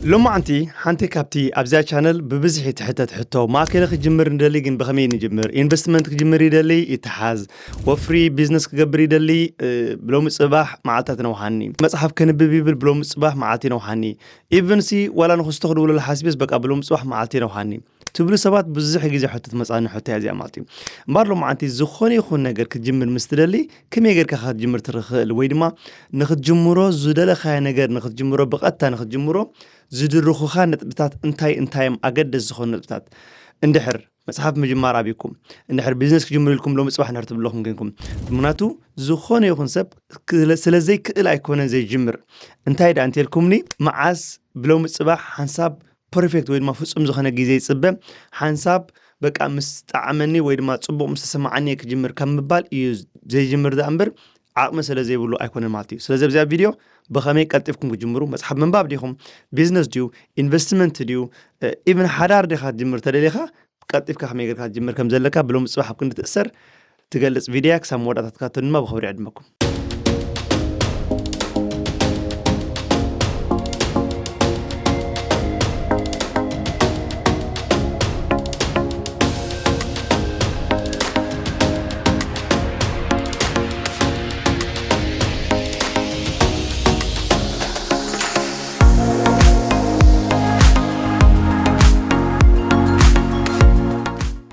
ሎማዓንቲ ሓንቲ ካብቲ ኣብዚኣ ቻነል ብብዝሒ ትሕተት ሕቶ፣ ማእከለ ክጅምር ንደሊ ግን ብኸመይ ንጅምር? ኢንቨስትመንት ክጅምር ይደሊ ይተሓዝ፣ ወፍሪ ቢዝነስ ክገብር ይደሊ እ፣ ብሎሚ ጽባሕ መዓልታት ነውሓኒ፣ መጽሓፍ ከንብብ ይብል ብሎሚ ጽባሕ መዓልቲ ነውሓኒ፣ ኢቨንሲ ዋላ ንክስቶ ክድውለሉ ሓሲበስ በቃ ብሎሚ ጽባሕ መዓልቲ ነውሓኒ ትብሉ ሰባት ብዙሕ ግዜ ሕቶ ትመጻኒ ሕቶ እያ እዚኣ ማለት እዩ። እምበር ሎማዓንቲ ዝኾነ ይኹን ነገር ክትጅምር ምስ ትደሊ ከመይ ጌርካ ክትጅምር ትኽእል ወይ ድማ ንክትጅምሮ ዝደለኻዮ ነገር ንክትጅምሮ ብቐጥታ ንክትጅምሮ ዝድርኹኻ ነጥብታት እንታይ እንታይ እዮም ኣገደስ ዝኾኑ ነጥብታት? እንድሕር መጽሓፍ ምጅማር ኣብኩም እንድሕር ቢዝነስ ክጅምሩ ኢልኩም ሎም ጽባሕ እንድሕር ትብለኹም ኮይንኩም፣ ምክንያቱ ዝኾነ ይኹን ሰብ ስለ ዘይክእል ኣይኮነን ዘይጅምር። እንታይ ደኣ እንተልኩምኒ፣ መዓስ ብሎም ጽባሕ ሓንሳብ ፐርፌክት ወይ ድማ ፍጹም ዝኾነ ግዜ ይጽበ፣ ሓንሳብ በቃ ምስ ጣዓመኒ ወይ ድማ ጽቡቕ ምስ ተሰማዓኒ ክጅምር ካብ ምባል እዩ ዘይጅምር ደኣ እምበር ዓቕሚ ስለ ዘይብሉ ኣይኮነን ማለት እዩ። ስለዚ ኣብዚኣ ቪድዮ ብኸመይ ቀልጢፍኩም ክጅምሩ፣ መጽሓፍ ምንባብ ዲኹም፣ ቢዝነስ ድዩ፣ ኢንቨስትመንት ድዩ፣ ኢቭን ሓዳር ዲኻ ትጅምር ተደሊኻ ቀልጢፍካ ከመይ ጌርካ ትጅምር ከም ዘለካ ብሎም ጽባሕ ኣብ ክንዲ ትእሰር ትገልጽ ቪድያ ክሳብ መወዳእታ ትካተሉ ድማ ብኽብሪ ዕድመኩም።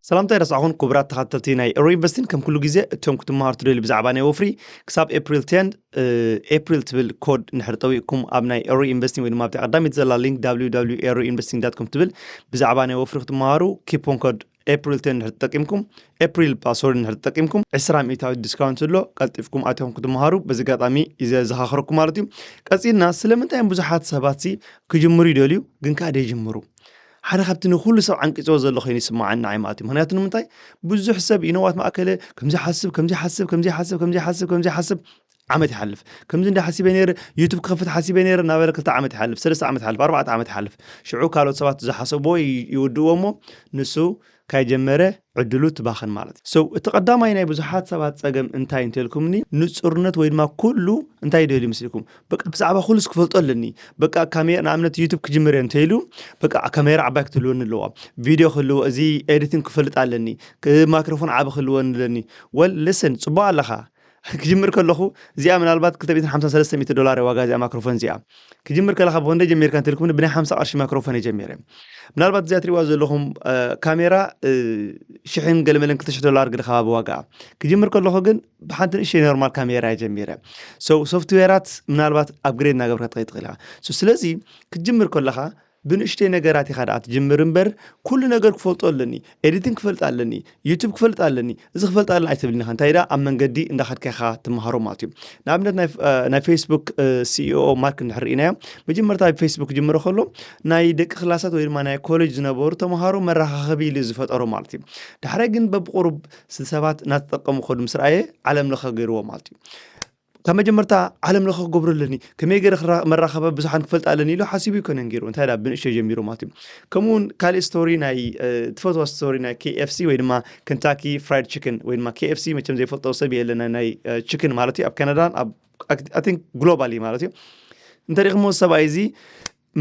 ሰላምታ ይረሳዕኹን ክቡራት ተኸታተልቲ ናይ ኤሮ ኢንቨስቲን፣ ከም ኩሉ ግዜ እቶም ክትመሃሩ ትደልዩ ብዛዕባ ናይ ወፍሪ ክሳብ ኤፕሪል ቴን ኤፕሪል ትብል ኮድ እንድሕር ጠዊቕኩም ኣብ ናይ ኤሮ ኢንቨስቲን ወይ ድማ ኣብቲ ቀዳሚት ዘላ ሊንክ www.eroinvesting.com ትብል ብዛዕባ ናይ ወፍሪ ክትመሃሩ ኪፖን ኮድ ኤፕሪል ቴን እንድሕር ተጠቂምኩም ኤፕሪል ፓስወርድ እንድሕር ተጠቂምኩም ዕስራ ሚእታዊ ዲስካውንት ኣሎ። ቀልጢፍኩም ኣቲኹም ክትመሃሩ በዚ ኣጋጣሚ እዩ ዘዘኻኽረኩም ማለት እዩ። ቀጺልና ስለምንታይ እዮም ብዙሓት ሰባት ክጅምሩ ይደልዩ ግን ከዓ ደይጅምሩ ሓደ ካብቲ ንኩሉ ሰብ ዓንቂፅዎ ዘሎ ኮይኑ ይስማዓኒ ንዓይ ማለት እዩ። ምክንያቱ ንምንታይ ብዙሕ ሰብ ይነዋት ማእከለ ከምዚ ሓስብ ከምዚ ሓስብ ከምዚ ሓስብ ከምዚ ሓስብ ከምዚ ሓስብ ዓመት ይሓልፍ። ከምዚ እንዳ ሓሲበ ነይረ ዩቱብ ክኸፍት ሓሲበ ነይረ እናበለ ክልተ ዓመት ይሓልፍ፣ ሰለስተ ዓመት ይሓልፍ፣ ኣርባዕተ ዓመት ይሓልፍ። ሽዑ ካልኦት ሰባት ዝሓሰብዎ ይ- ይውድእዎ እሞ ንሱ ካይጀመረ ዕድሉ ትባኽን ማለት እዩ። So እቲ ቀዳማይ ናይ ብዙሓት ሰባት ጸገም እንታይ እንተልኩምኒ ንጹርነት ወይ ድማ ኩሉ እንታይ ይደልዩ ምስልኩም በቃ ብዛዕባ ኩሉስ ክፈልጦ ኣለኒ። በቃ ካሜራ ንኣብነት ዩቱብ ክጅምር እየ እንተኢሉ በቃ ካሜራ ዓባይ ክትህልወኒ ኣለዋ፣ ቪድዮ ክህልዎ፣ እዚ ኤዲቲንግ ክፈልጥ ኣለኒ፣ ማይክሮፎን ዓቢ ክህልወኒ ኣለኒ። ወል ልስን ጽቡቕ ኣለኻ። ክጅምር ከለኹ እዚኣ ምናልባት ክልተ ሚእትን ሓምሳን ሰለስተ ሚእቲ ዶላር እያ ዋጋ እዚኣ ማይክሮፎን እዚኣ። ክጅምር ከለኻ ብወንደ ጀሚርካ እንተልኩም ብናይ ሓምሳ ቅርሺ ማይክሮፎን እየ ጀሚረ። ምናልባት እዚኣ ትሪዋ ዘለኹም ካሜራ ሽሕን ገለመለን ክልተ ሽሕ ዶላር ገለ ከባቢ ዋጋ። ክጅምር ከለኹ ግን ብሓንቲ ንእሽተይ ኖርማል ካሜራ እየ ጀሚረ። ሶፍትዌራት ምናልባት ኣፕግሬድ እናገብርካ ትኸይድ ትኽእል ኢኻ። ስለዚ ክትጅምር ከለኻ ብንእሽተይ ነገራት ኢኻ ደኣ ትጅምር እምበር ኩሉ ነገር ክፈልጦ ኣለኒ፣ ኤዲቲንግ ክፈልጥ ኣለኒ፣ ዩቱብ ክፈልጥ ኣለኒ፣ እዚ ክፈልጥ ኣለኒ ኣይትብልን ኢኻ። እንታይ ደኣ ኣብ መንገዲ እንዳኸድካ ኢኻ ትመሃሮ ማለት እዩ። ንኣብነት ናይ ፌስቡክ ሲኢኦ ማርክ እንድሕር ርኢናዮ መጀመርታ ኣብ ፌስቡክ ክጅምሮ ከሎ ናይ ደቂ ክላሳት ወይ ድማ ናይ ኮሌጅ ዝነበሩ ተምሃሮ መራኻኸቢ ኢሉ ዝፈጠሮ ማለት እዩ። ዳሕራይ ግን በብቁሩብ ሰባት እናተጠቀሙ ከዱ ምስ ረኣየ ዓለም ለኸ ገይርዎ ማለት እዩ። ካብ መጀመርታ ዓለም ለኸ ክገብሮ ኣለኒ ከመይ ገይረ መራኸበ ብዙሓን ክፈልጥ ኣለኒ ኢሉ ሓሲቡ ይኮነን ገይሩ እንታይ ዳ ብንእሽተይ ጀሚሩ ማለት እዩ። ከምኡ እውን ካሊእ ስቶሪ ናይ ትፈትዋ ስቶሪ ናይ ኬኤፍሲ ወይ ድማ ከንታኪ ፍራይድ ቺክን ወይ ድማ ኬኤፍሲ መቸም ዘይፈልጦ ሰብ የለና ናይ ቺክን ማለት እዩ ኣብ ካናዳን ኣብ ግሎባሊ ማለት እዩ። እንተሪእኹሞ ሰብኣይ እዚ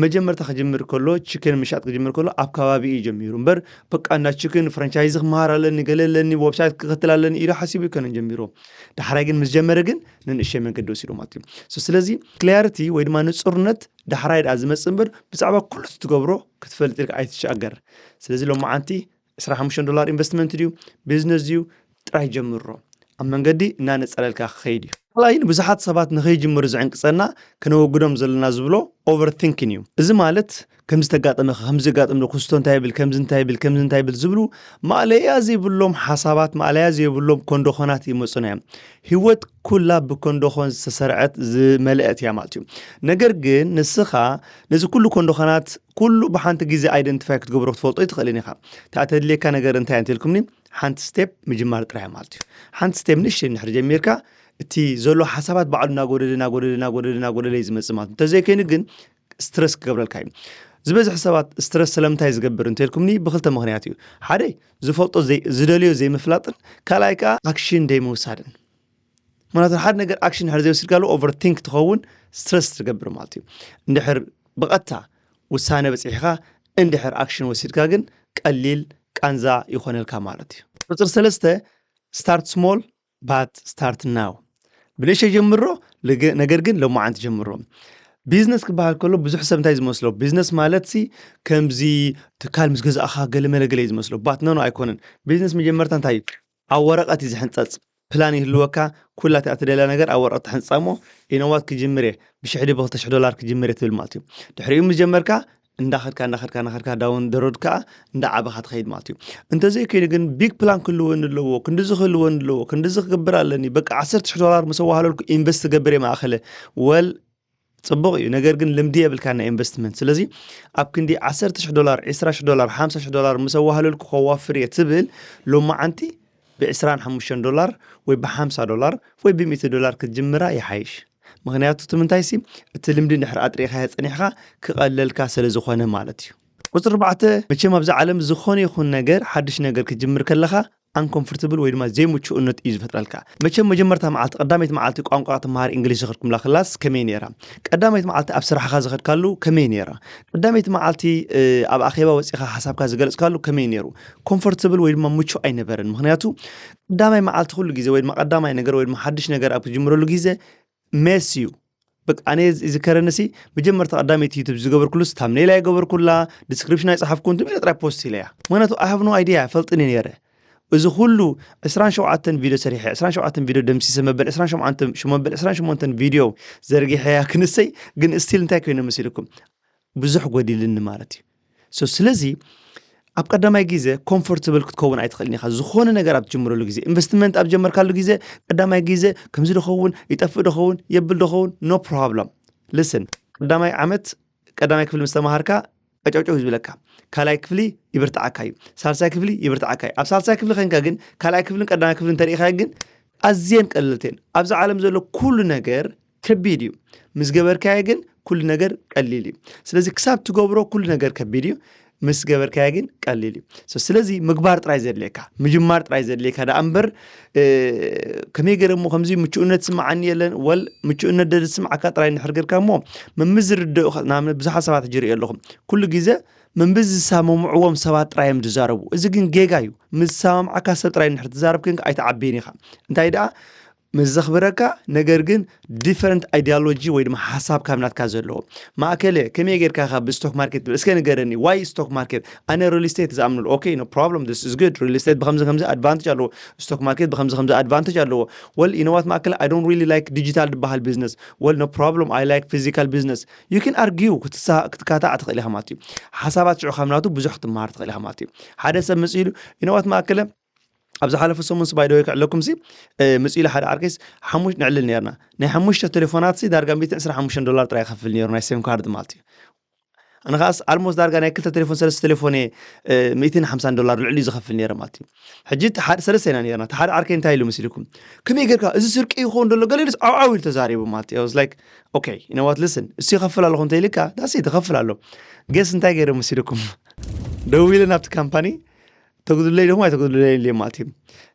መጀመርታ ክጅምር ከሎ ችክን ምሻጥ ክጅምር ከሎ ኣብ ከባቢ እዩ ጀሚሩ እምበር በቃ እንዳ ችክን ፍራንቻይዝ ክመሃር ኣለኒ ገለ ኣለኒ ዌብሳይት ክኸትል ኣለኒ ኢሉ ሓሲቡ ይኮነን ጀሚሩ። ዳሕራይ ግን ምስ ጀመረ ግን ንንእሸ መንገዲ ወሲዱ ማለት እዩ። ስለዚ ክላሪቲ ወይ ድማ ንፁርነት ዳሕራይ ደኣ ዝመፅእ እምበር ብዛዕባ ኩሉ ትገብሮ ክትፈልጥ ኢልካ ኣይትሸገር። ስለዚ ሎማዓንቲ ዕስራ ሓሙሽተ ዶላር ኢንቨስትመንት ድዩ ቢዝነስ ድዩ ጥራይ ጀምሮ ኣብ መንገዲ እናነፀረልካ ክኸይድ እዩ። ካልኣይ ንብዙሓት ሰባት ንኸይጅምሩ ዝዕንቅፀና ክነወግዶም ዘለና ዝብሎ ኦቨርቲንኪን እዩ። እዚ ማለት ከምዚ ተጋጠመ ከምዚ ጋጥም ክስቶ እንታይ ብል ከምዚ እንታይ ብል ከምዚ እንታይ ብል ዝብሉ ማእለያ ዘይብሎም ሓሳባት ማእለያ ዘይብሎም ኮንዶኾናት ይመፁና እዮም። ህይወት ኩላ ብኮንዶኾን ዝተሰርዐት ዝመልአት እያ ማለት እዩ። ነገር ግን ንስኻ ነዚ ኩሉ ኮንዶኾናት ኩሉ ብሓንቲ ግዜ ኣይደንቲፋይ ክትገብሮ ክትፈልጦ ይትኽእልን ኢኻ። እታ ተድልየካ ነገር እንታይ እንተልኩምኒ ሓንቲ ስቴፕ ምጅማር ጥራይ ማለት እዩ። ሓንቲ ስቴፕ ንእሽተይ እንድሕር ጀሚርካ እቲ ዘሎ ሓሳባት ባዕሉ እናጎደለ እናጎደለ እናጎደለ እናጎደለ እዩ ዝመፅእ ማለት እዩ። እንተዘይኮይኑ ግን ስትረስ ክገብረልካ እዩ። ዝበዝሕ ሰባት ስትረስ ስለምንታይ ዝገብር እንተልኩምኒ ብክልተ ምክንያት እዩ። ሓደ ዝፈልጦ ዝደልዮ ዘይምፍላጥን ካልኣይ ከዓ ኣክሽን ዘይምውሳድን። ምክንያቱ ሓደ ነገር ኣክሽን ድሕር ዘይወሲድካሉ ኦቨርቲንክ ትኸውን ስትረስ ትገብር ማለት እዩ። እንድሕር ብቐጥታ ውሳነ በፂሕካ እንድሕር ኣክሽን ወሲድካ ግን ቀሊል ቃንዛ ይኾነልካ ማለት እዩ። ቁፅሪ ሰለስተ start small but start now። ብንእሽተይ ጀምሮ፣ ነገር ግን ሎማዓንቲ ጀምሮ። ቢዝነስ ክበሃል ከሎ ብዙሕ ሰብ እንታይ ዝመስሎ? ቢዝነስ ማለት ሲ ከምዚ ትካል ምስ ገዛእኻ ገለ መለ ገለ እዩ ዝመስሎ። ባት ኖኖ ኣይኮነን። ቢዝነስ መጀመርታ እንታይ እዩ? ኣብ ወረቐት እዩ ዝሕንፀፅ። ፕላን ይህልወካ፣ ኩላ እቲኣ ትደልያ ነገር ኣብ ወረቐት ትሕንፃ እሞ ኢነዋት ክጅምር እየ፣ ብሽሕ ድዩ ብክልተ ሽሕ ዶላር ክጅምር እየ ትብል ማለት እዩ። ድሕሪኡ ምስ ጀመርካ እንዳኸድካ እንዳኸድካ እንዳኸድካ ዳውን ደሮድ ከዓ እንዳዓበኻ ትኸይድ ማለት እዩ። እንተዘይኮይኑ ግን ቢግ ፕላን ክህልወኒ ኣለዎ፣ ክንድዚ ክህልወኒ ኣለዎ፣ ክንድዚ ክገብር ኣለኒ፣ በቃ ዓሰርተ ሽሕ ዶላር ምስ ኣዋሃለልኩ ኢንቨስት ትገብር እየ ማእኸለ። ወል ፅቡቕ እዩ፣ ነገር ግን ልምዲ የብልካ ናይ ኢንቨስትመንት። ስለዚ ኣብ ክንዲ ዓሰርተ ሽሕ ዶላር፣ ዕስራ ሽሕ ዶላር፣ ሓምሳ ሽሕ ዶላር ምስ ኣዋሃለልኩ ከዋፍር እየ ትብል፣ ሎማዓንቲ ብዕስራን ሓሙሽተን ዶላር ወይ ብሓምሳ ዶላር ወይ ብሚእቲ ዶላር ክትጅምራ ይሓይሽ። ምኽንያቱ እቲ ምንታይሲ እቲ ልምዲ እንድሕር ኣጥሪኻዮ ጸኒሕካ ክቐለልካ ስለ ዝኾነ ማለት እዩ። ቁፅሪ ኣርባዕተ፣ መቸም ኣብዚ ዓለም ዝኾነ ይኹን ነገር፣ ሓድሽ ነገር ክትጅምር ከለኻ ኣንኮምፎርትብል ወይ ድማ ዘይምቹእነት እዩ ዝፈጥረልካ። መቸም መጀመርታ መዓልቲ፣ ቀዳመይቲ መዓልቲ ቋንቋ ትመሃር እንግሊሽ ዝኸድኩምላ ክላስ ከመይ ነይራ? ቀዳመይቲ መዓልቲ ኣብ ስራሕኻ ዝኸድካሉ ከመይ ነይራ? ቀዳመይቲ መዓልቲ ኣብ ኣኼባ ወፂኻ ሓሳብካ ዝገለፅካሉ ከመይ ነይሩ? ኮምፎርትብል ወይ ድማ ምቹእ ኣይነበረን። ምኽንያቱ ቀዳማይ መዓልቲ ኩሉ ግዜ ወይ ድማ ቀዳማይ ነገር ወይ ድማ ሓድሽ ነገር ኣብ ክትጅምረሉ ግዜ ሜስ እዩ። በቃ ኣነ ይዝከረኒ ሲ፣ መጀመርታ ቀዳመይቲ ዩቱብ ዝገበርኩሉስ ታምኔል ኣይገበርኩላ፣ ዲስክሪፕሽን ኣይፀሓፍኩን፣ ትም ኢለ ጥራይ ፖስት ኢለያ። ምኽንያቱ I have no idea፣ ኣይፈልጥን እየ ነይረ። እዚ ኩሉ ዕስራን ሸውዓተን ቪድዮ ሰሪሐ፣ ዕስራን ሸውዓተን ቪድዮ ደምሲሰ መበል ዕስራን ሸውዓተን መበል ዕስራን ሸሞንተን ቪድዮ ዘርጊሐያ ክንሰይ ግን ስቲል እንታይ ኮይነ መሲልኩም? ብዙሕ ጎዲልኒ ማለት እዩ። So ስለዚ ኣብ ቀዳማይ ግዜ ኮምፎርትብል ክትከውን ኣይትኽእልን ኢኻ። ዝኾነ ነገር ኣብ ትጅምረሉ ግዜ፣ ኢንቨስትመንት ኣብ ጀመርካሉ ግዜ፣ ቀዳማይ ግዜ ከምዚ ዶ ኸውን፣ ይጠፍእ ዶ ኸውን፣ የብል ዶ ኸውን፣ no problem። Listen፣ ቀዳማይ ዓመት ቀዳማይ ክፍሊ ምስ ተማሃርካ ቀጨውጨው እዩ ዝብለካ። ካልኣይ ክፍሊ ይብርትዓካ እዩ። ሳልሳይ ክፍሊ ይብርትዓካ እዩ። ኣብ ሳልሳይ ክፍሊ ኸይንካ ግን ካልኣይ ክፍልን ቀዳማይ ክፍልን እንተሪኢኻ ግን ኣዝየን ቀለልቲ እየን። ኣብዚ ዓለም ዘሎ ኩሉ ነገር ከቢድ እዩ። ምስ ገበርካዮ ግን ኩሉ ነገር ቀሊል እዩ። ስለዚ ክሳብ ትገብሮ ኩሉ ነገር ከቢድ እዩ። ምስ ገበርካዮ ግን ቀሊል እዩ። So ስለዚ ምግባር ጥራይ ዘድልየካ፣ ምጅማር ጥራይ ዘድልየካ ደኣ እምበር ከመይ ገይረ እሞ ከምዚ ምቹእነት ስምዓኒ የለን ወል ምቹእነት ደድስምዓካ ጥራይ እንድሕር ጌርካ እሞ መምዝ ዝርድኡ ብዙሓት ሰባት ሕጂ ሪኦ ኣለኹም። ኩሉ ግዜ ምንብዝ ዝሰማምዕዎም ሰባት ጥራይ እዮም ዝዛረቡ። እዚ ግን ጌጋ እዩ። ምስ ዝሰማምዓካ ሰብ ጥራይ እንድሕር ትዛረብ ኮንካ ኣይትዓብይን ኢኻ። እንታይ ደኣ ምስ ዘኽብረካ ነገር ግን ዲፈረንት ኣይዲዮሎጂ ወይ ድማ ሓሳብ ካብ ናትካ ዘለዎ ማእከለ ከመይ ጌርካ ኢኻ ብስቶክ ማርኬት ትብል? እስከ ንገረኒ። ዋይ ስቶክ ማርኬት? ኣነ ሪል ስቴት ዝኣምንሉ። ኦኬ no problem, this is good። ሪል ስቴት ብኸምዚ ከምዚ ኣድቫንቴጅ ኣለዎ፣ ስቶክ ማርኬት ብኸምዚ ከምዚ ኣድቫንቴጅ ኣለዎ። ወል you know what ማእከለ I don't really like digital ዝበሃል ቢዝነስ። ወል no problem, I like physical business። You can argue፣ ክትካታዕ ትኽእል ኢኻ ማለት እዩ። ሓሳባት ሽዑ ካብ ናቱ ብዙሕ ክትመሃር ትኽእል ኢኻ ማለት እዩ። ሓደ ሰብ መፂኡ ኢሉ you know what ማእከለ ኣብ ዝሓለፈ ሰሙን ስባይ ደወይ ክዕለኩም ሲ መፂኡ ኢሉ ሓደ ዓርከይስ ሓሙሽ ንዕልል ነርና ናይ ሓሙሽተ ቴሌፎናት ሲ ዳርጋ ሚእትን ዕስራን ሓሙሽተን ዶላር ጥራይ ይኸፍል ነይሩ ናይ ሴም ካርድ ማለት እዩ። ኣነ ከዓስ ኣልሞስ ዳርጋ ናይ ክልተ ቴሌፎን ሰለስተ ቴሌፎን እየ ሚእትን ሓምሳን ዶላር ልዕሊ ዝኸፍል ነይረ ማለት እዩ። ሕጂ ሓደ ሰለስተ ኢና ነርና። እቲ ሓደ ዓርከይ እንታይ ኢሉ መሲልኩም? ከመይ ጌርካ እዚ ስርቂ ይኸውን ደሎ ገለ ኢሉስ ዓውዓው ኢሉ ተዛሪቡ ማለት እዩ። I was like okay, you know what, listen፣ እሱ ይኸፍል ኣለኹ እንተ ኢልካ ዳሲ ትኸፍል ኣሎ። ጌስ እንታይ ገይረ መሲልኩም? ደዊለ ናብቲ ካምፓኒ ተጉድለይ ደሞ ኣይተጉድለይ ኢለ ማለት እዩ።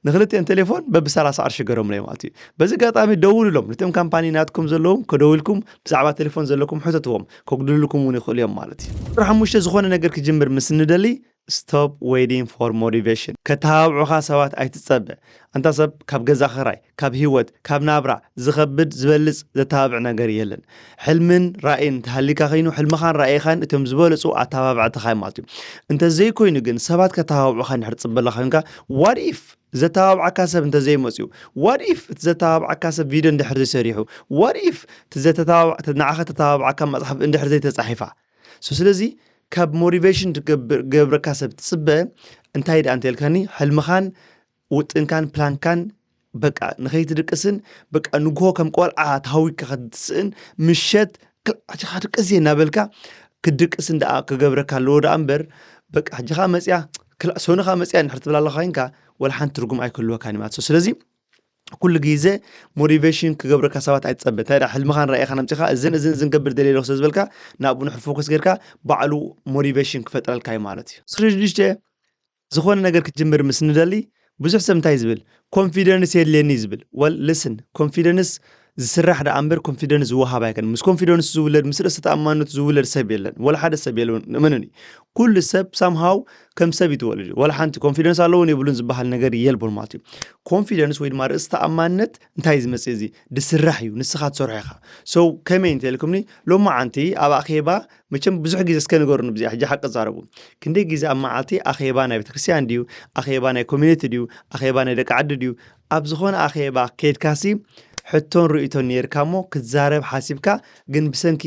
ንክልቲኦም ቴሌፎን በብሰላሳ ቅርሺ ገረምለይ ማለት እዩ። በዚ ኣጋጣሚ ደውሉሎም፣ ነቶም ካምፓኒ ናትኩም ዘለዎም ከደውልኩም ብዛዕባ ቴሌፎን ዘለኩም ሕተትዎም፣ ከጉድልልኩም እውን ይኽእሉ እዮም ማለት እዩ። ቁፅሪ ሓሙሽተ ዝኾነ ነገር ክጅምር ምስ ንደሊ stop waiting for motivation። ከተባብዑኻ ሰባት ኣይትፀበ። ኣንታ ሰብ ካብ ገዛ ክራይ፣ ካብ ህይወት፣ ካብ ናብራ ዝኸብድ ዝበልፅ ዘተባብዕ ነገር የለን። ሕልምን ራእይን እንተሃሊካ ኸይኑ ሕልምኻን ራእይኻን እቶም ዝበለፁ ኣተባባዕትኻ ማለት እዩ። እንተዘይኮይኑ ግን ሰባት ከተባብዑኻ እንድሕር ትፅበላ ኮይንካ what if ዘተባብዓካ ሰብ እንተዘይመፅዩ? What if እቲ ዘተባብዓካ ሰብ ቪድዮ እንድሕር ዘይሰሪሑ? What if ንዓኻ ተተባብዓካ መፅሓፍ እንድሕር ዘይተፃሒፋ? ስለዚ ካብ ሞቲቬሽን ገብረካ ሰብ ትፅበ እንታይ ደኣ እንተልካኒ ሕልምኻን ውጥንካን ፕላንካን በቃ ንኸይትድቅስን በቃ ንግሆ ከም ቆልዓ ተሃዊካ ክትስእን ምሸት ኣጅኻ ድቅስ እናበልካ ክትድቅስን ደኣ ክገብረካ ኣለዎ ደኣ እምበር በቃ ሕጂ ኸዓ መፅያ ክላእ ሰኑኻ መፅያ እንድሕር ትብል ኣለኻ ኮይንካ ወላ ሓንቲ ትርጉም ኣይክህልወካን እዩ ማለት እዩ። ስለዚ ኩሉ ግዜ ሞቲቬሽን ክገብረካ ሰባት ኣይትፀበ። እንታይ ደኣ ሕልምኻን ራእይኻን ኣምፂኻ እዝን እዝን እዝን ገብር ደልየ ኣለኹ ስለ ዝበልካ ናብኡ ንድሕር ፎከስ ጌርካ ባዕሉ ሞቲቬሽን ክፈጥረልካ እዩ ማለት እዩ። ሽዱሽተ ዝኾነ ነገር ክትጅምር ምስ ንደሊ ብዙሕ ሰብ እንታይ ዝብል ኮንፊደንስ የድልየኒ ዝብል። Well listen፣ ኮንፊደንስ ዝስራሕ ደኣ እምበር ኮንፊደንስ ዝወሃብ ኣይኮነን። ምስ ኮንፊደንስ ዝውለድ፣ ምስ ርእሰ ተኣማንነቱ ዝውለድ ሰብ የለን፣ ወላ ሓደ ሰብ የለን። እመኑኒ፣ ኩሉ ሰብ ሳምሃው ከም ሰብ ይትወለድ እዩ። ወላ ሓንቲ ኮንፊደንስ ኣለውን የብሉን ዝበሃል ነገር የልቦን ማለት እዩ። ኮንፊደንስ ወይ ድማ ርእሰ ተኣማንነት እንታይ እዩ ዝመጽእ? እዚ ዝስራሕ እዩ፣ ንስኻ ትሰርሖ ኢኻ። So ከመይ እንተልኩምኒ፣ ሎማዓንቲ ኣብ ኣኼባ መቸም ብዙሕ ግዜ እስከ ንገሩኒ፣ ብዚኣ ሕጂ ሓቂ ዛረቡ። ክንደይ ግዜ ኣብ መዓልቲ ኣኼባ ናይ ቤተክርስትያን ድዩ፣ ኣኼባ ናይ ኮሚኒቲ ድዩ፣ ኣኼባ ናይ ደቂ ዓዲ ድዩ፣ ኣብ ዝኾነ ኣኼባ ከይድካሲ ሕቶን ርእይቶን ነይርካ እሞ ክትዛረብ ሓሲብካ፣ ግን ብሰንኪ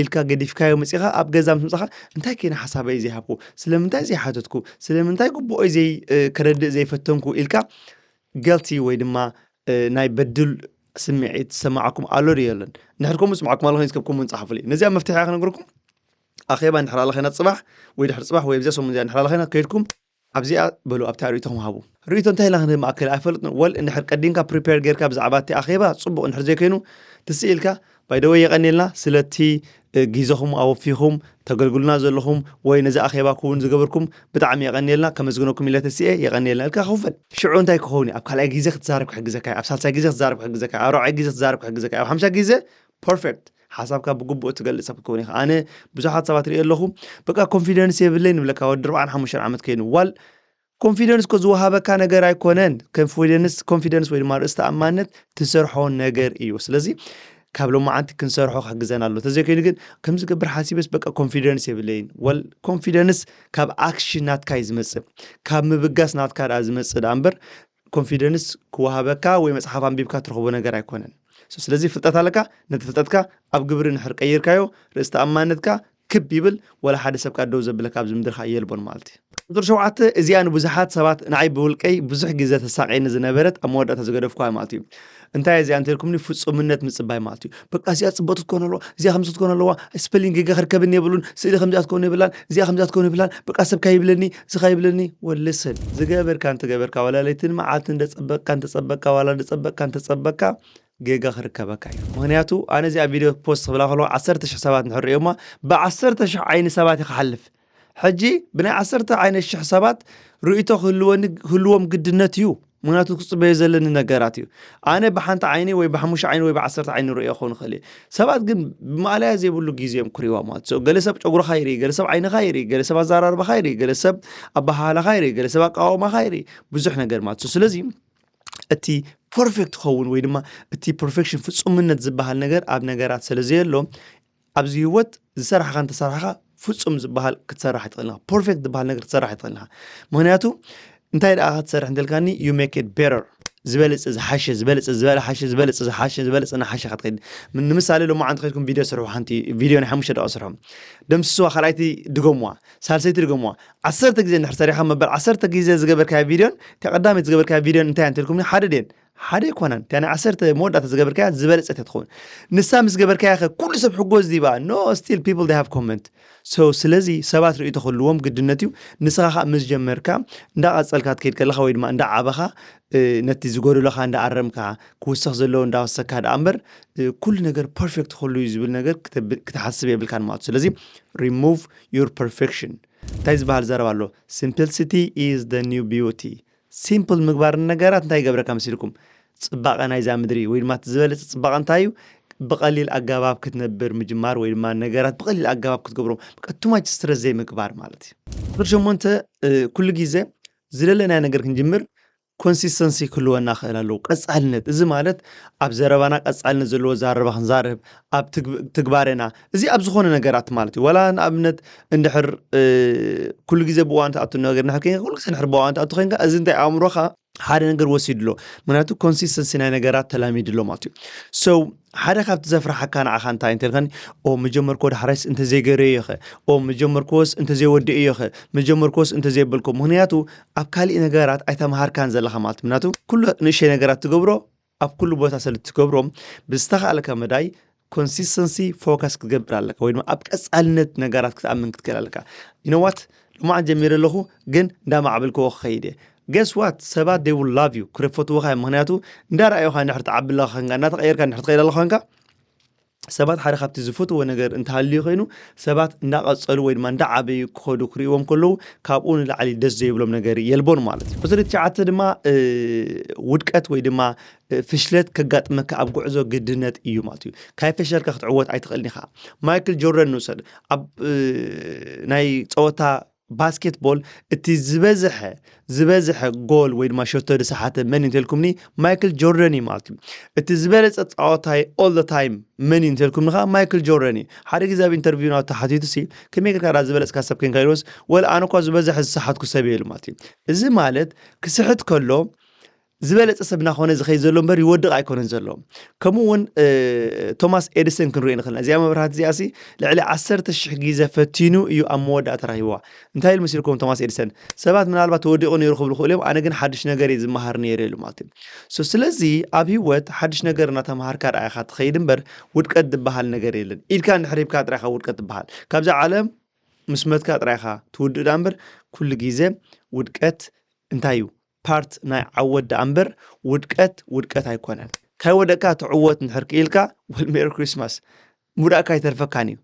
ኢልካ ገዲፍካዮ መፂኻ፣ ኣብ ገዛ ምስ ምፃኻ እንታይ ከይነ ሓሳበይ ዘይሃብኩ፣ ስለምንታይ ዘይሓተትኩ፣ ስለምንታይ ግቡኦይ ዘይ ከረድእ ዘይፈተንኩ ኢልካ ገልቲ ወይ ድማ ናይ በድል ስምዒት ዝሰማዓኩም ኣሎ ዶ የለን? እንድሕር ከምኡ ዝስማዓኩም ኣሎ ኮይንስ ከብኩም እውን ጸሓፉለይ። ነዚኣ መፍትሒ ክነግረኩም። ኣኼባ እንድሕር ኣለኸና ጽባሕ ወይ ድሕሪ ጽባሕ ወይ ኣብዚኣ ሰሙን እዚኣ እንድሕር ኣለኸና ከይድኩም ኣብዚኣ በሉ ኣብታ ርእይቶኹም ሃቡ። ርእይቶ እንታይ ኢልና ክንህብ ማእከል ኣይፈልጥን። ወል እንድሕር ቀዲምካ ፕሪፔር ጌርካ ብዛዕባ እቲ ኣኼባ ጽቡቕ፣ እንድሕር ዘይኮይኑ ትስእ ኢልካ ባይደወይ የቐንየልና ስለቲ ግዜኹም ኣወፊኹም ተገልግሉና ዘለኹም ወይ ነዚ ኣኼባ ክውን ዝገበርኩም ብጣዕሚ የቐንየልና፣ ከመስግነኩም ኢለ ተሲኤ፣ የቐንየልና ኢልካ ክፈል። ሽዑ እንታይ ክኸውን እዩ? ኣብ ካልኣይ ግዜ ክትዛረብ ክሕግዘካ እዩ፣ ኣብ ሳልሳይ ግዜ ክትዛረብ ክሕግዘካ እዩ፣ ኣብ ራብዓይ ግዜ ክትዛረብ ክሕግዘካ እዩ፣ ኣብ ሓምሻይ ግዜ ፐርፌክት ሓሳብካ ብግቡእ ትገልጽ ሰብ ክትከውን ኢኻ። ኣነ ብዙሓት ሰባት ሪኤ ኣለኹ፣ በቃ ኮንፊደንስ የብለይ ንብለካ፣ ወዲ ኣርባዓን ሓሙሽተን ዓመት ከይኑ ዋል ኮንፊደንስ እኮ ዝወሃበካ ነገር ኣይኮነን። ኮንፊደንስ ኮንፊደንስ ወይ ድማ ርእሰ ተኣማንነት ትሰርሖ ነገር እዩ። ስለዚ ካብ ሎማዓንቲ ክንሰርሖ ክሕግዘና ኣሎ። ተዘይኮይኑ ግን ከም ዝገብር ሓሲበስ በቃ ኮንፊደንስ የብለይን። ወል ኮንፊደንስ ካብ ኣክሽን ናትካ እዩ ዝመጽእ፣ ካብ ምብጋስ ናትካ ደኣ ዝመጽእ ደኣ እምበር ኮንፊደንስ ክወሃበካ ወይ መጽሓፍ ኣንቢብካ ትረኽቦ ነገር ኣይኮነን። ስለዚ ፍልጠት ኣለካ፣ ነቲ ፍልጠትካ ኣብ ግብሪ እንድሕር ቀይርካዮ ርእሰ ተኣማንነትካ ክብ ይብል፣ ወላ ሓደ ሰብ ከኣ ደው ዘብለካ ኣብዚ ምድርኻ የልቦን ማለት እዩ። ቁጽሪ ሸውዓተ፣ እዚኣ ንብዙሓት ሰባት ንዓይ ብውልቀይ ብዙሕ ግዜ ተሳቕየኒ ዝነበረት ኣብ መወዳእታ ዝገደፍኩዋ ማለት እዩ። እንታይ እዚኣ እንተልኩምኒ ፍጹምነት ምጽባይ ማለት እዩ። በቃ እዚኣ ጽብቕቲ ትኮን ኣለዋ፣ እዚኣ ከምዚ ትኮን ኣለዋ፣ ስፐሊንግ ጌጋ ክርከብኒ የብሉን፣ ስእሊ ከምዚኣ ትኮን የብላን፣ እዚኣ ከምዚኣ ትኮን የብላን፣ በቃ ሰብ ካይብለኒ፣ እዚ ካይብለኒ። ወልሰን ዝገበርካ እንተገበርካ ዋላ ለይትን መዓልትን እንደጸበቅካ እንተጸበቅካ ዋላ እንደጸበቅካ እንተጸበቅካ ጌጋ ክርከበካ እዩ። ምኽንያቱ ኣነ እዚኣ ቪድዮ ፖስት ክብላ ከለኹ ዓሰርተ ሽሕ ሰባት እንድሕር ርእዮማ፣ ብዓሰርተ ሽሕ ዓይኒ ሰባት እዩ ክሓልፍ። ሕጂ ብናይ ዓሰርተ ዓይነ ሽሕ ሰባት ርእይቶ ክህልወኒ ክህልዎም ግድነት እዩ። ምኽንያቱ ክጽበዮ ዘለኒ ነገራት እዩ። ኣነ ብሓንቲ ዓይኒ ወይ ብሓሙሽተ ዓይኒ ወይ ብዓሰርተ ዓይኒ ርእዮ ክኸውን ይኽእል እዩ። ሰባት ግን ብማእለያ ዘይብሉ ግዜ እዮም ክርእይዋ ማለት እዩ። ገለ ሰብ ጨጉርኻ ይርኢ፣ ገለ ሰብ ዓይንኻ ይርኢ፣ ገለ ሰብ ኣዘራርባኻ ይርኢ፣ ገለ ሰብ ኣበሃህላኻ ይርኢ፣ ገለ ሰብ ኣቃውማኻ ይርኢ፣ ብዙሕ ነገር ማለት እዩ። ስለዚ እቲ ፐርፌክት ክኸውን ወይ ድማ እቲ ፐርፌክሽን ፍጹምነት ዝበሃል ነገር ኣብ ነገራት ስለ ዘየሎ ኣብዚ ህይወት ዝሰራሕኻ እንተሰራሕኻ ፍጹም ዝበሃል ክትሰራሕ ኣይትኽእልን ኢኻ። ፐርፌክት ዝበሃል ነገር ክትሰራሕ ኣይትኽእልን ኢኻ። ምኽንያቱ እንታይ ደኣ ክትሰርሕ እንተልካኒ you make it better ዝበለጸ ዝሓሸ ዝበለጸ ዝበለ ሓሸ ዝበለጸ ዝሓሸ ዝበለጸ እናሓሸ ኢኻ ትኸይድ። ምን- ንምሳሌ ሎማዓንቲ ከይድኩም ቪድዮ ስርሑ፣ ሓንቲ ቪድዮ ናይ ሓሙሽተ ደቂቕ ስርሑ፣ ደምስስዋ፣ ካልኣይቲ ድገምዋ፣ ሳልሰይቲ ድገምዋ። ዓሰርተ ግዜ እንድሕር ሰሪሕካ መበል ዓሰርተ ግዜ ዝገበርካዮ ቪድዮን እታ ቀዳመይቲ ዝገበርካዮ ቪድዮን እንታይ እንተልኩምኒ ሓደ ድየን ሓደ ኣይኮናን። እታ ናይ ዓሰርተ መወዳእታ ዝገበርካያ ዝበለጸት እያ ትኸውን። ንሳ ምስ ገበርካያ ከ ኩሉ ሰብ ሕጎስ ዲባ? No, still people they have comment። So ስለዚ ሰባት ርእይቶ ክህልዎም ግድነት እዩ። ንስኻ ከኣ ምስ ጀመርካ እንዳቐጸልካ ትከይድ ከለኻ ወይ ድማ እንዳዓበኻ እ፣ ነቲ ዝጎደሎኻ እንዳኣረምካ ክውሰኽ ዘለዎ እንዳወሰካ ደኣ እምበር እ፣ ኩሉ ነገር ፐርፌክት ክህሉ እዩ ዝብል ነገር ክተብ- ክትሓስብ የብልካን ማለት እዩ። ስለዚ remove your perfection እንታይ ዝበሃል ዘረባ ኣሎ? Simplicity is the new beauty። ሲምፕል ምግባር ነገራት እንታይ ይገብረካ መሲልኩም? ጽባቐ ናይዛ ምድሪ ወይ ድማ እቲ ዝበለጸ ጽባቐ እንታይ እዩ? ብቐሊል ኣገባብ ክትነብር ምጅማር ወይ ድማ ነገራት ብቐሊል ኣገባብ ክትገብሮም በቃ ቱማች ስትረስ ዘይምግባር ማለት እዩ። ቁፅሪ ሸሞንተ እ፣ ኩሉ ግዜ ዝደለናዮ ነገር ክንጅምር ኮንሲስተንሲ ክህልወና ክእል ኣለዎ። ቀጻልነት፣ እዚ ማለት ኣብ ዘረባና ቀጻልነት ዘለዎ ዛረባ ክንዛረብ፣ ኣብ ትግ- ትግባሬና፣ እዚ ኣብ ዝኾነ ነገራት ማለት እዩ። ዋላ ንኣብነት እንድሕር እ፣ ኩሉ ግዜ ብእዋን ትኣቱ ነገር እንድሕር ኮይንካ፣ ኩሉ ግዜ እንድሕር ብእዋን ትኣቱ ኮይንካ፣ እዚ እንታይ ኣእምሮኻ ሓደ ነገር ወሲዱ ኣሎ። ምክንያቱ ኮንሲስተንሲ ናይ ነገራት ተላሚዱ ኣሎ ማለት እዩ። So ሓደ ካብቲ ዘፍርሓካ ንዓኻ እንታይ እንተልካኒ፣ ኦ መጀመርኮ ዳሕራይስ እንተዘይገረዮ ኸ፣ ኦ መጀመርኮስ እንተዘይወደእዮ ኸ፣ መጀመርኮስ እንተዘይበልኮ። ምክንያቱ ኣብ ካሊእ ነገራት ኣይተምሃርካን ዘለኻ ማለት እዩ። ምክንያቱ ኩሉ ንእሸይ ነገራት ትገብሮ ኣብ ኩሉ ቦታ ስለ እትገብሮም ብዝተኻእለካ መዳይ ኮንሲስተንሲ ፎከስ ክትገብር ኣለካ ወይ ድማ ኣብ ቀጻልነት ነገራት ክትኣምን ክትክእል ኣለካ። You know what? ሎማዓንቲ ጀሚረ ኣለኹ ግን እንዳማዕበልክዎ ክኸይድ እየ። Guess what? ሰባት they will love you ክረፈትወኻ እዮም። ምክንያቱ እንዳረኣዩኻ እንድሕር ትዓቢ ኣለኻ ኮይንካ እንዳተቐየርካ እንድሕር ትኸይድ ኣለኻ ኮይንካ ሰባት ሓደ ካብቲ ዝፈትዎ ነገር እንተሃልዩ ኮይኑ ሰባት እንዳቐጸሉ ወይ ድማ እንዳዓበዩ ክኸዱ ክርእዎም ከለዉ ካብኡ ንላዕሊ ደስ ዘይብሎም ነገር የልቦን ማለት እዩ። ቁፅሪ ትሽዓተ ድማ ውድቀት ወይ ድማ ፍሽለት ከጋጥመካ ኣብ ጉዕዞ ግድነት እዩ ማለት እዩ። ካይ ፈሸልካ ክትዕወት ኣይትኽእልን ኢኻ። ማይክል ጆርደን ንውሰድ። ኣብ ናይ ፀወታ ባስኬትቦል እቲ ዝበዝሐ ዝበዝሐ ጎል ወይ ድማ ሸቶ ዝሰሓተ መን እንተልኩምኒ ማይክል ጆርደን እዩ ማለት እዩ። እቲ ዝበለፀ ፃወታይ all the time መን እዩ እንተልኩምኒ ከዓ ማይክል ጆርደን እዩ። ሓደ ግዜ ኣብ ኢንተርቪው ናቱ ተሓቲቱ ሲ ከመይ ጌርካ ዳ ዝበለፅካ ሰብ ኮንካ ኢልዎስ ወላ ኣነ እኳ ዝበዝሐ ዝሰሓትኩ ሰብ እየ ኢሉ ማለት እዩ። እዚ ማለት ክስሕት ከሎ ዝበለፀ ሰብ እናኾነ ዝኸይድ ዘሎ እምበር ይወድቕ ኣይኮነን ዘሎ። ከምኡ እውን ቶማስ ኤዲሰን ክንሪኦ ንኽእል ኢና። እዚኣ መብራህቲ እዚኣ ሲ ልዕሊ ዓሰርተ ሽሕ ግዜ ፈቲኑ እዩ ኣብ መወዳእታ ረኺብዋ። እንታይ ኢሉ መሲልኩም ቶማስ ኤዲሰን? ሰባት ምናልባት ተወዲቑ ነይሩ ክብሉ ክእሉ እዮም፣ ኣነ ግን ሓድሽ ነገር እየ ዝመሃር ነይረ ኢሉ ማለት እዩ። So ስለዚ ኣብ ህይወት ሓድሽ ነገር እናተምሃርካ ርኣኻ ትኸይድ እምበር ውድቀት ዝበሃል ነገር የለን። ኢድካ እንድሕር ሂብካ ጥራይኻ ውድቀት ዝበሃል ካብዛ ዓለም ምስ መትካ ጥራይኻ ትውድእ ዳ እምበር ኩሉ ግዜ ውድቀት እንታይ እዩ ፓርት ናይ ዓወት ደኣ እምበር ውድቀት ውድቀት ኣይኮነን። ካይወደቅካ ትዕወት እንድሕር ክኢልካ well merry Christmas ምውዳቕካ ኣይተርፈካን እዩ።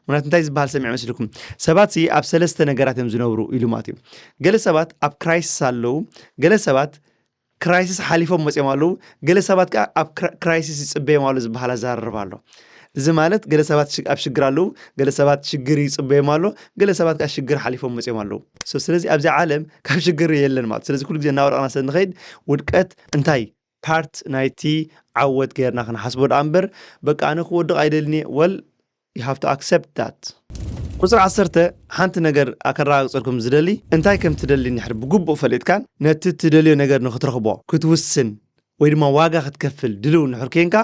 ምክንያቱ እንታይ ዝበሃል ሰሚዕ መስልኩም? ሰባት ሲ ኣብ ሰለስተ ነገራት እዮም ዝነብሩ ኢሉ ማለት እዩ። ገለ ሰባት ኣብ ክራይሲስ ኣለዉ፣ ገለ ሰባት ክራይሲስ ሓሊፎም መፅኦም ኣለዉ፣ ገለ ሰባት ከዓ ኣብ ክራይሲስ ይፅበዮም ኣሎ ዝበሃል ኣዘራርባ ኣሎ። እዚ ማለት ገለ ሰባት ኣብ ሽግር ኣለዉ፣ ገለ ሰባት ሽግር ይፅበዮም ኣሎ፣ ገለ ሰባት ከዓ ሽግር ሓሊፎም መፅኦም ኣለዉ። ስለዚ ኣብዚ ዓለም ካብ ሽግር የለን ማለት ስለዚ ኩሉ ግዜ እናወደቕና ስለ ንኸይድ ውድቀት እንታይ ፓርት ናይቲ ዓወት ገይርና ክንሓስቦ ደኣ እምበር በቃ ኣነ ክወድቕ ኣይደልኒ well you have to accept that። ቁፅሪ ዓሰርተ ሓንቲ ነገር ኣከረጋግፀልኩም ዝደሊ እንታይ ከም ትደሊ እንድሕር ብግቡእ ፈሊጥካን ነቲ ትደልዮ ነገር ንክትረኽቦ ክትውስን ወይ ድማ ዋጋ ክትከፍል ድልው እንድሕር ኮንካ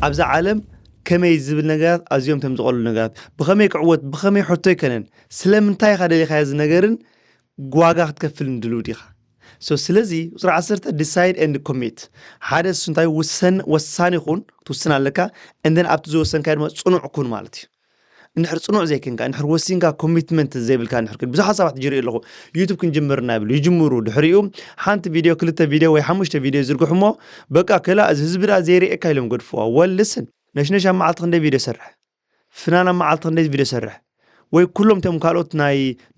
ኣብዛ ዓለም ከመይ ዝብል ነገራት ኣዝዮም ተም ዝቐሉ ነገራት ብኸመይ ክዕወት ብኸመይ ሕቶ ይከነን ስለምንታይ ኢኻ ደሊኻዮ እዚ ነገርን ዋጋ ክትከፍልን ድልው ዲኻ? So ስለዚ ቁፅሪ ዓሰርተ decide and commit ሓደ እሱ እንታይ ውሰን ወሳኒ ኩን ክትውስን ኣለካ and then ኣብቲ ዝወሰንካዮ ድማ ፅኑዕ ኩን ማለት እዩ። እንድሕር ፅኑዕ ዘይኮንካ እንድሕር ወሲንካ ኮሚትመንት ዘይብልካ እንድሕር ግን ብዙሓት ሰባት ይሪኡ ኣለኹ ዩቱብ ክንጅምር እና ይብሉ ይጅምሩ ድሕሪኡ ሓንቲ ቪድዮ ክልተ ቪድዮ ወይ ሓሙሽተ ቪድዮ ይዝርግሑ እሞ በቃ ክላ እዚ ህዝቢ ዳ ዘይርእየካ ኢሎም ገድፍዋ well listen ነሽነሽ ኣብ መዓልቲ ክንደይ ቪድዮ ሰርሕ ፍናን ኣብ መዓልቲ ክንደይ ቪድዮ ሰርሕ ወይ ኩሎም እቶም ካልኦት ናይ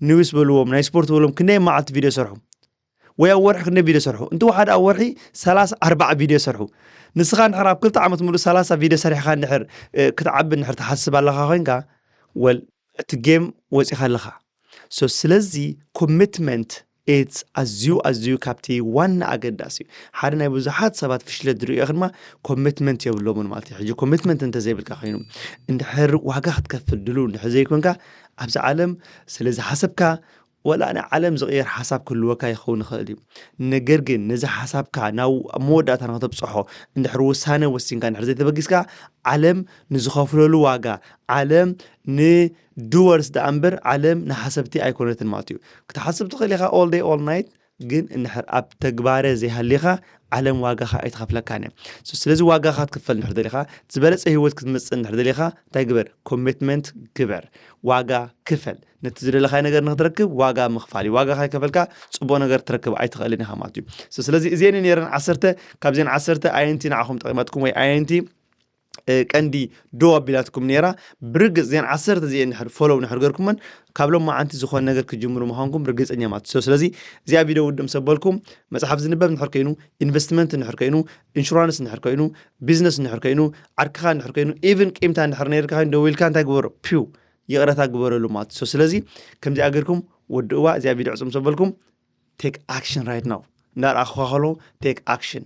ኒውስ በልዎም ናይ ስፖርት በልዎም ክንደይ መዓልቲ ቪድዮ ሰርሑ ወይ ኣብ ወርሒ ክንደይ ቪድዮ ሰርሑ እንተወሓደ ኣብ ወርሒ ሰላሳ ኣርባዓ ቪድዮ ሰርሑ ንስኻ እንድሕር ኣብ ክልተ ዓመት ሙሉእ ሰላሳ ቪድዮ ሰሪሕኻ እንድሕር ክትዓቢ እንድሕር ትሓስብ ኣለኻ ኮይንካ well እቲ ጌም ወፂኻ ኣለኻ so ስለዚ ኮሚትመንት it's ኣዝዩ ኣዝዩ ካብቲ ዋና ኣገዳሲ እዩ ሓደ ናይ ብዙሓት ሰባት ፍሽለት ዝርእዮ ድማ ኮሚትመንት የብሎምን ማለት እዩ ሕጂ ኮሚትመንት እንተዘይብልካ ኮይኑ እንድሕር ዋጋ ክትከፍል ድሉ እንድሕር ዘይኮንካ ኣብዚ ዓለም ስለ ዝሓሰብካ ወላ ናይ ዓለም ዝቕየር ሓሳብ ክህልወካ ይኸውን ይኽእል እዩ ነገር ግን ነዚ ሓሳብካ ናብ መወዳእታ ንክተብፅሖ እንድሕር ውሳነ ወሲንካ እንድሕር ዘይተበጊስካ ዓለም ንዝኸፍለሉ ዋጋ ዓለም ንድወርስ ደኣ እምበር ዓለም ንሓሰብቲ ኣይኮነትን ማለት እዩ ክትሓስብ ትኽእል ኢኻ all day all night ግን እንድሕር ኣብ ተግባረ ዘይሃሊኻ ዓለም ዋጋኻ ኣይትኸፍለካን እያ ስለዚ ዋጋኻ ክትክፈል እንድሕር ደሊኻ ዝበለፀ ህይወት ክትመፅእ እንድሕር ደሊኻ እንታይ ግበር ኮሚትመንት ግበር ዋጋ ክፈል ነቲ ዝደለኻይ ነገር ንክትረክብ ዋጋ ምኽፋል እዩ ዋጋ ካይከፈልካ ፅቡቅ ነገር ትረክብ ኣይትኽእልን ኢኻ ማለት እዩ ስለዚ እዚአን ነረን ዓሰርተ ካብዚአን ዓሰርተ ኣየንቲ ንዓኹም ጠቂመትኩም ወይ ኣየንቲ ቀንዲ ደው ኣቢላትኩም ነራ ብርግፅ ዜን ዓሰርተ ዚኤን ንሕር ፎሎው ንሕር ገርኩመን ካብ ሎማዓንቲ ዝኾነ ነገር ክጅምሩ ምዃንኩም ርግፀኛ ማለት እዩ ስለዚ እዚኣ ቪድዮ ውድም ሰበልኩም መፅሓፍ ዝንበብ ንሕር ከይኑ ኢንቨስትመንት ንሕር ከይኑ ኢንሹራንስ ንሕር ከይኑ ቢዝነስ ንሕር ከይኑ ዓርክኻ ንሕር ከይኑ ኢቭን ቂምታ ንሕር ነርካ ኮይኑ ደዊልካ እንታይ ግበሮ ፒው ይቕረታ ግበረሉ ማለት እዩ ስለዚ ከምዚኣ ገርኩም ወድእዋ እዚኣ ቪድዮ ዕፅም ሰበልኩም take action right now እንዳረኣኹኻ ከሎ take action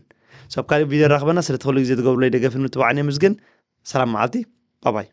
ሰብ ካልእ ቪድዮ ራኽበና ስለቲ ኩሉ ግዜ ትገብሩለይ ደገፍን ምትባዕን የምዝግን ሰላም መዓልቲ ባባይ